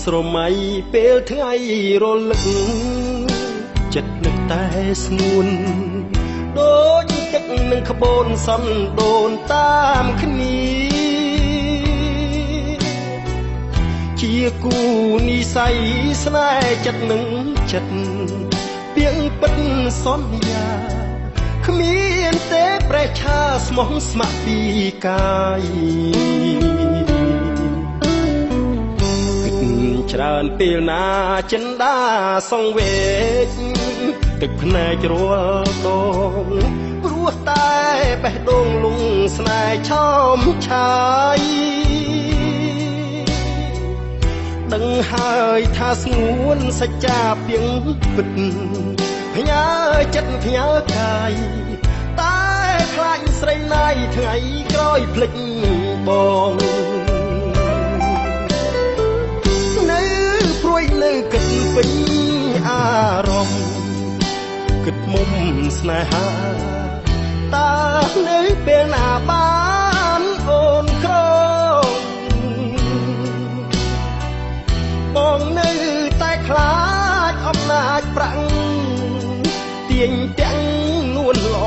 ស្រមៃពេលថ្ងៃរលឹកចិត្តនឹកតែស្ងួនដូចទឹកនឹងក្បូនសំដូនតាមគ្នាជាគូនិស័យស្នេហ៍ចិត្តនឹងចិត្តពីងពិតសន្យាគ្មានទេប្រេះឆាស្មោះស្ម័គ្រពីកាយច្រើនពេលណាចិនដាសង្វេកទឹកភ្នែករាល់ដងព្រោះតែបេះដូងលងស្នេហ៍ឆោមឆាយដឹងហើយថាស្ងួនសច្ចាពីងពិតផ្ញើចិត្តផ្ញើកាយតែខ្លាចស្រីណាយថ្ងៃក្រោយភ្លេចបងនៅគិតពេញអារម្មណ៍គិតមុំស្នេហាតើនៅពេលណាបានអូនក្រងបងនៅតែខ្លាចអំណាចប្រាក់ទាញទាំងនួនល្អ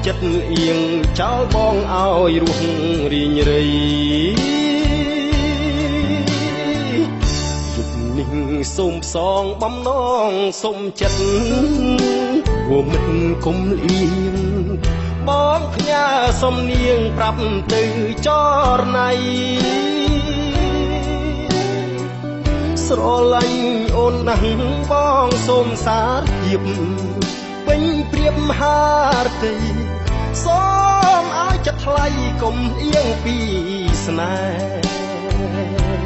ចិត្តអៀងចោលបងឲ្យរស់រីងរៃសូមផ្សងបំណងសុំចិត្តវមិត្តគុំលៀងបងផ្ញើសំនៀងប្រាប់ទៅចរណៃស្រឡាញ់អូនណាស់បងសូមសារភាពពេញព្រៀបហារតីសូមឲ្យចិត្តថ្លៃកុំអៀងពីស្នេហ៍